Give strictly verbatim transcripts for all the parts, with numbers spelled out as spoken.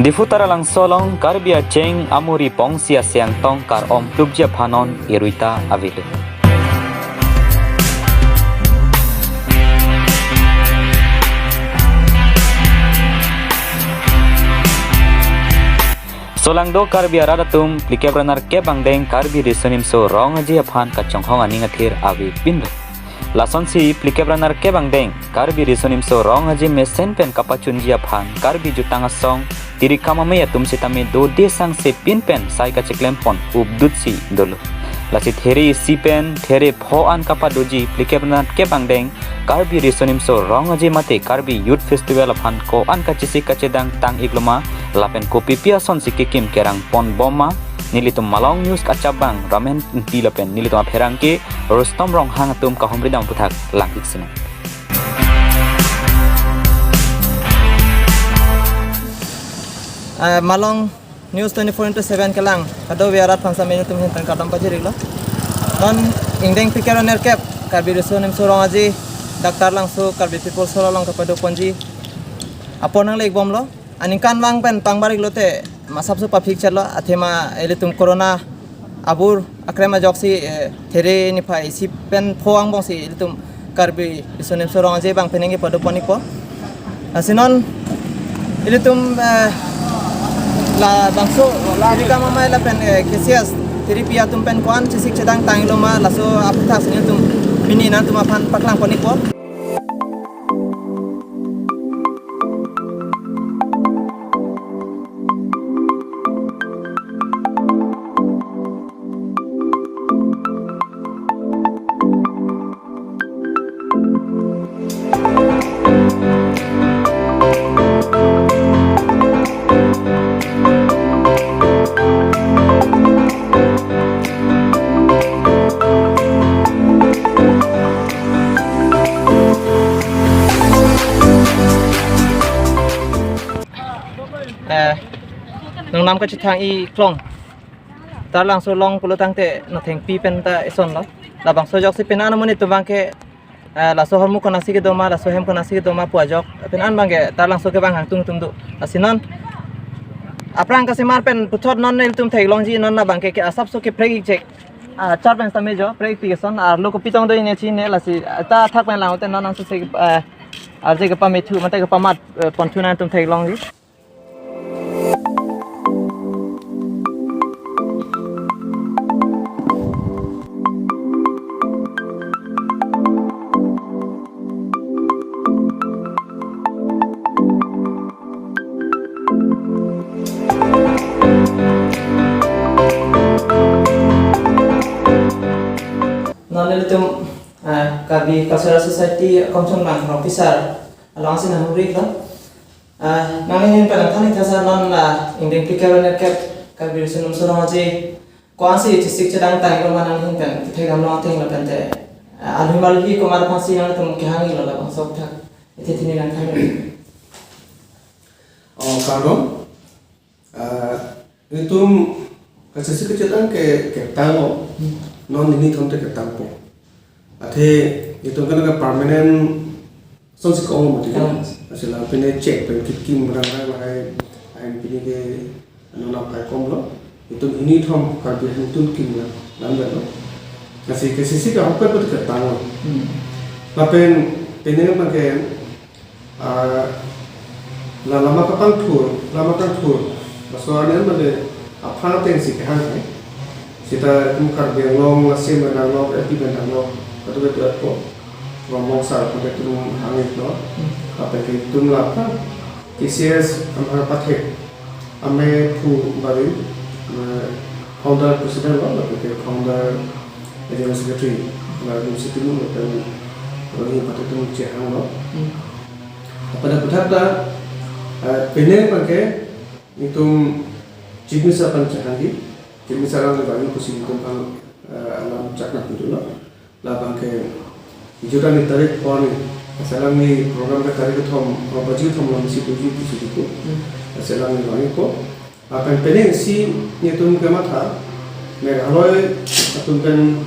Diphu Taralangso along Karbi acheng amuri pongsi asiang tong kar-om plupji aphan non iruita avelo. Solangdo Karbi arat atum phlikep ra nerkep angdeng Karbi Riso Nimso Rong Aje aphan kachonghong aning athir avepinlo. Lasonsi phlikep ra nerkep angdeng Karbi Riso Nimso Rong Aje mesen pen kapachunji aphan Karbi jutang asong Tirikam Amei atum sitame dode sangse pin pen sai kacheklem pon updutsi dolo. Lasi there isi pen there pho an kapadoji phlikep ra nerkep angdeng Karbi Riso Nimso Rong Aje mate Karbi Youth Festival aphan ko-an kachesik kachedang tang-ikloma lapen kopipi asonsi kekim kerang pon bomma, nelitum Malong News kachabang Ramen Engti lapen nelitum apherangke Rustom Ronghang atum kahumri dam aputhak lang-ik sinang. Eh, Malong News twenty-four into seven kelang kadokave arat aphan sitame nelitum ahin pen kardom pajir-iklo. Non ingdeng phlikep ra nerkep Karbi Riso Nimso Rong Aje dak Taralangso Karbi People's Hall along kapado ponji apor nangle-ik bomlo. Aningkanvang pen pangbar-iklote masapso paphik chetlo, athema ilitum corona abur akrem ajoksi, eh, there niphai isi pen pho angbongsi ilitum Karbi Riso Nimso Rong Aje abang penang kepado pon-ikpo. Lasi non ilitum, eh, labangso Tirikam Amei lapen, eh, K C S tiripi atum pen ko-an chesik chedang tang-ikloma laso aputhak si nelitum pini nangtum aphan paklang pon-ikpo. Eh, nang nam kachethang-iklong Taralangso along pulo tangte nangthengpi pen ta isonlo. Labangso ajoksi pini an amonit atum abangke, eh, laso ahormu konatsi kedoma, laso ahem konatsi kedoma pu ajok pini an abangke Taralangso kevang hangtung atum do. Lasi non aphrang kasemar pen puthot non nelitum theklongji non abangke ke asapso keprek-ik chek. Ah, char pen sitame jo, prek-ikpi ason, arlo kopi tong do ne chinine, lasi, ah, ta thak pen lang te non nangsi se, eh, arje kepamethu, mate kepamat, eh, ponthu nangtum theklongji. Non nelitum, eh, Karbi Cultural Society Komchonbang Rongpi sir alongsi nanghumri-iklo. Eh, nangli ahin pen nangthan-ik tha sir, non la ingdeng phlikep ra nerkep Karbi Riso Nimso Rong Aje ko-ansi chesik chedang tang-ikloma nangli ahin pen kethek damlong ateng lapen te, eh, alhum alhi komat aphansi nangtum kehang-iklo labangso aputhak ithe thini nangthan-ik. Oh, kardom. Ah, itum kachesik kachedang ke, ketanglo, non nini thom te ketangpo. Athe itum kan ke permanent asonsi ko-ong mati. Ah. Lasi la pine chek pen kekim rang rang lahai, ahin pine ke anu na pai komlo. Itum hini thom Karbi hini atum kim lang, lang lo. Lasi kachesik ahokpet pati ketanglo. Hmm. Lapen pine abangke, ah, la lama kapangthur, lama kangthur. Laso arni an mane aphan atengsi kehang he. Seta itum Karbi Anglong, lasi Karbi Anglong, L P Karbi Anglong, katu katu atpo. Rongmong sar pada itum hang-iklo. Hmm. Lapen ke itum la aphan K C S amhang pathek. Ame Phu Barim, eh, founder president lo, lapen ke founder general secretary, la dum situm lo, lapen, lapen itum chehanglo. Hmm. Lapen aputhak ta, eh, pine abangke itum Chief Minister aphan chehangji, Chief Minister alangli vangji pusi itum aphan, eh, alam chakna pidunlo. Labangke ijut ani tarik pon ni, lasi alangli program ke tarik kethom, oh, baji kethom along si tuju pusi diku. Hmm. Lasi alangli vangji ko. Lapen penang si nelitum kematha, Meghalaya atum pen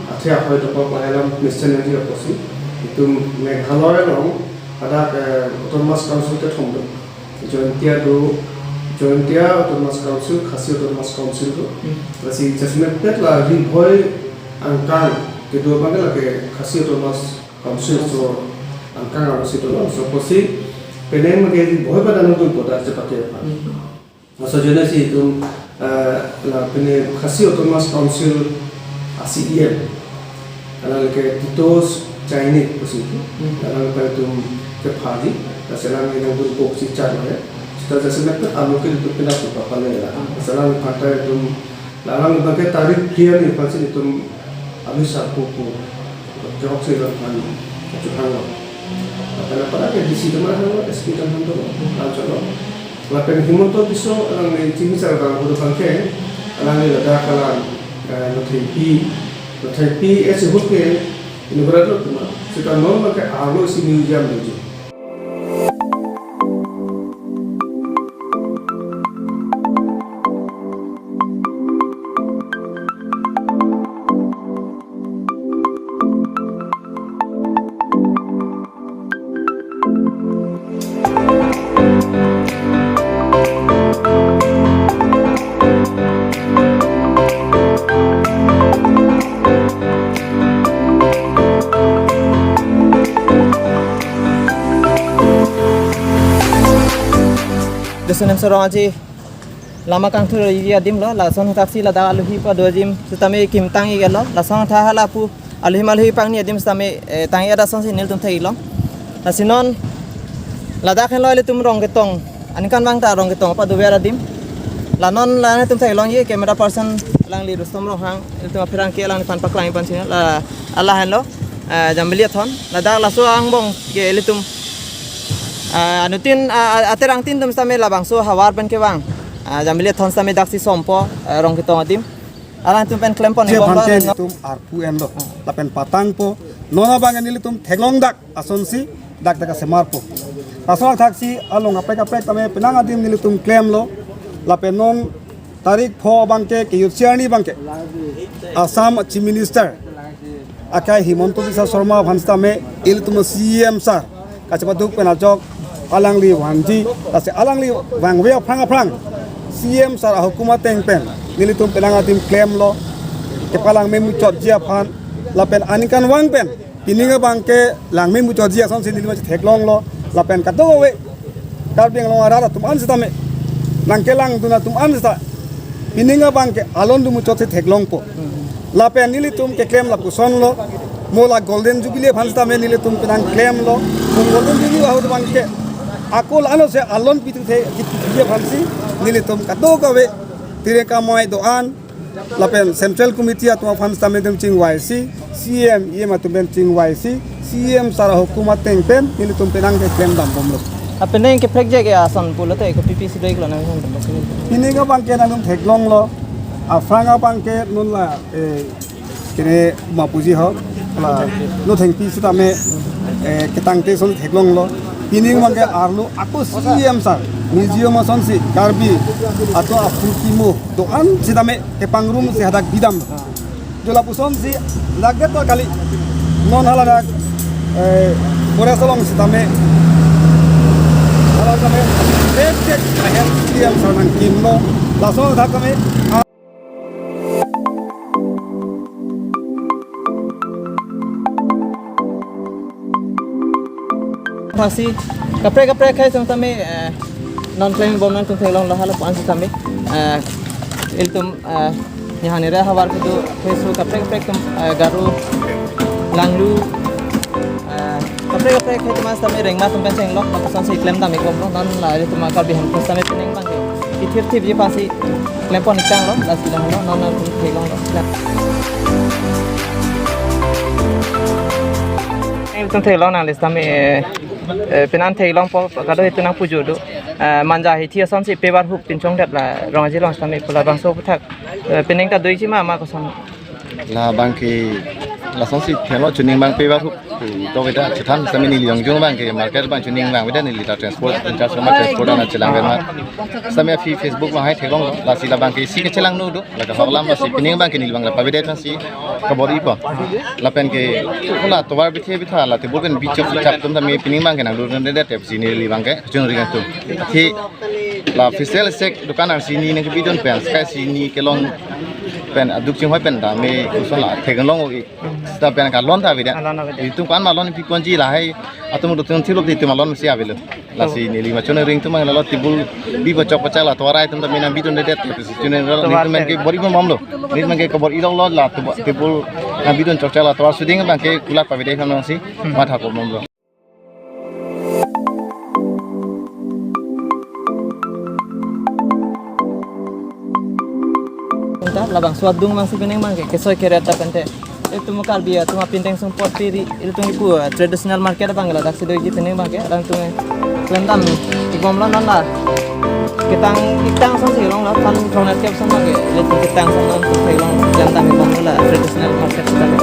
athe ahoi dokok lahai alam Mister Nadi apotsi itum Meghalaya along hadak, eh, Autonomous Council kethom do. Jaintia do, Jaintia Autonomous Council, Khasi Autonomous Council do. Hmm. Lasi jasemet pet la ri bhoi angkang kedo abang ke lake Khasi Autonomous Council so angkang aro si dolo, so apotsi penang mage ri bhoi padang do bodak chepate apa. Hmm. Laso ajoine si itum, eh, la pine Khasi Autonomous Council a-C E M, alang ke Tito Chainik pusi itum, Hmm. alang pa itum kepha di, lasi alang nangdun kok si char lo ya. Seta jasemet pet alo ke itum pina tu papa le la. Hmm. Lasi alang panta itum, la alang abang ke tarik phli arni aphansi itum alu sarpo pu. Kehok si alang aphan kachehang lo. Lapen apara ke D C atum aphan lo, S P atum aphan lo, alang cholo. Lapen Himanta Biswa alangli Chief Minister abang ahut abang ke, alangli ladak alang, eh, Nothengpi, Nothengpi esi ahut ke inaugurate lo atum. Seta non abang ke arlo si museum doji. Dosen em sorong aji lama kangthur iji adim lo, lason thaksi ladak alohi pado ajim sitame kimtang ige lo, lason tha hala pu alohi malohi pangni adim sitame, eh, tang-et asonsi nelitum theklong. Lasi non ladak henlo ilitum Rongketong, aningkanvang ta Rongketong pado ver adim. La non la nelitum theklongji camera person alangli Rustom Ronghang, ilitum apherangke alangliphan paklang ipan sini la, ala henlo, eh, Jambili Athon. Ladak laso angbong ke ilitum, eh, anuttin, ah, ah, aterangtin atum sitame labangso havar pen kevang, ah, Jambili Athon sitame daksi sompo, eh, Rongketong adim. Alangtum pen klempon je ibom bangke lo, no? Nelitum arpu enlo. Ah. Lapen patangpo. Non abang nelitum theklong dak asonsi dak dak asemarpo. Laso thaksi along kaprek kaprek tame penang adim nelitum klemlo. Lapen non tarik pho abangke kejut si arni abangke Assam Chief Minister akai Himanta Biswa Sarma aphan sitame ilitum C E M sir kachepaduk pen ajok alangli vanji, lasi alangli vangve aphrang aphrang C E M sir ahukum ateng pen nelitum penang adim klemlo, kepalang memuchotji aphan, lapen aningkanvang pen pining abangke langme muchotji asonsi nelitum chetheklonglo, lapen kadokave Karbi Anglong arat atum an sitame, nangkelangdun atum an sita, pining abangke alon dumuchotsi theklongpo. Lapen nelitum keklem lapusonlo, mo la Golden Jubilee aphan sitame nelitum penang klemlo, mo Golden Jubilee ahut abangke ako la-anlo si alon pithu the, pithuji aphansi nelitum kadokave tirek amei do-an, lapen Central Committee atum aphan sitame itum chingvaisi, C E M, E M atum pen chingvaisi, C E M sir ahukum ateng pen nelitum penang keklem dambomlo. Apenang keprekjak ke ason pulote kopi pisi do-iklo nang hon tempo sini. Pining abangke nangtum theklonglo, aphrang abangke non la, eh, kene mapuji ho, la Nothengpi sitame, eh, ketangte ason theklonglo. Pining abangke arlo ako C E M sir, museum asonsi Karbi atum aphu kimo do-an sitame kepangrum si hadak bidam. Jo lapusonsi lagdet to kali. Non haladak, eh, forest along sitame, hala tame red red ahem C E M sir nangkimlo. Laso dak tame Thaksi kaprek kaprek akhei atum tame, eh, non klembom nangtum theklonglo hala pu-an sitame, eh, ilitum, eh, nihang nire havar kedo akhei aso kaprek kaprek atum, eh, Garo, Langlu, eh, kaprek kaprek akhei atum sitame rengma atum pen chenglok, lapuson si klem dam-ikbomlo, non la ilitum Karbi ahem atum sitame penang abangke kithir thipji aphansi klempon-ik tanglo, lasi lahelo, non nangtum theklonglo. Nangtum theklong nang le sitame, eh, eh, penang theklongpo, kado itum nangpujo do. Eh, Manja hithi asonsi pebar hup pinchongdet la Rong Aje along sitame pu labangso aphuthak, eh, penang ta doji ma ma koson. Labangke Lasonsi thelo chuning bang pe ba hu. To beta chethan sami neli jongjung bang ke market bang chuning bang beta neli ta transport in charge ma transport ana chelang bang ma. Sami aphi Facebook bang hai theklong lasi labang ke isi ke chelang nu do. Lake hoklam lasi pining bang ke neli bang la pabede thansi kabor-ipo. Lapen ke kula tovar bithe bitha la table pen bichok chap tum tami pining bang ke nang dur nang det tepsi neli bang ke chunring atum. Thi la fisel sek dukan arsi ni nang bidon pen skai si ni kelong pen aduk chinghoi pen dame kuson la theklong ogi. Sita pen kalon ta bida. Alon ta bida. Itum kan malon pi konji lahai atum dutum thilok di itum alon si avelo. Lasi neli machun ring tum la lo table bi pachok pachak la tovar itum tami nang bidon det tepsi chunring lo. Tovar neli pen ke bor-ipo bomlo. Neli pen ke kabor-i lo la table nang bidon chokchak la tovar suding bang ke kulak pabede khanang si matha ko bomlo. Anta labangso adung bangsi pining bang ke kesoi keret ta pente. Itum Karbi atum apin tengsung pot piri itum ipu, eh, traditional market bang la daksi doji pining bang ke alangtum klem dam ibom lo non la. Ketang ketang asonsi long la than thong net kep asonsi ke. Itum ketang asonsi long klem dam ibom lo la traditional market sita ke.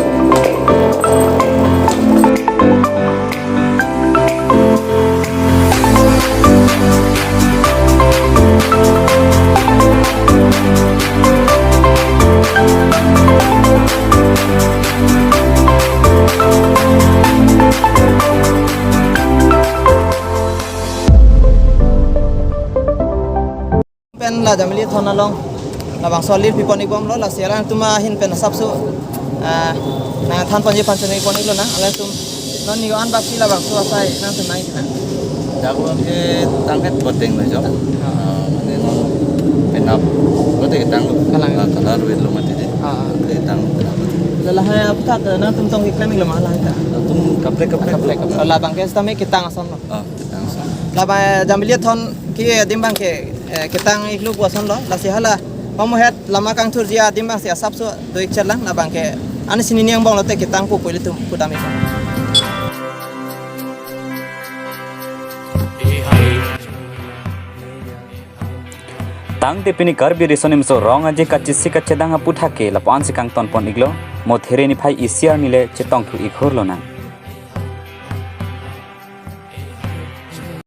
Pen la Jamili thon along labangso alir pipon-ik bomlo, lasi alangtum ahin pen asapso, ah, nangthan ponji phan chun-ik pon-iklo nang, alangtum non ni an bak si labangso asai nangtum nang ikna. Dak bang ke tangket boteng lo jo. Ah. Ah, mane non penap bote ketang lo. Kalang. Ah, kalar wet lo mati de. Ah, ah. Ketang penap. Lahai aphuthak nangtum tong keklem-iklo ma lahai ta? Nangtum kaprek kaprek. Kaprek lo. Kaprek. Labang ke sitame ketang ason lo. Ah, ketang ason. Labang Jamili thon ke adim bang ke, eh, ketang-iklo pu ason lo, lasi hala pamuhet lama kangthurji adim bangsi asapso do-ik chelang, labang ke ani sini niang bong lote ketang pu pu ilitum pudam-ik. Tangte pini Karbi Riso Nimso Rong Aje kachisi kachedang aphuthak ke lapu-an si kangton pon-iklo, mo there niphai isi arni le chetong thu-ik hur lonang.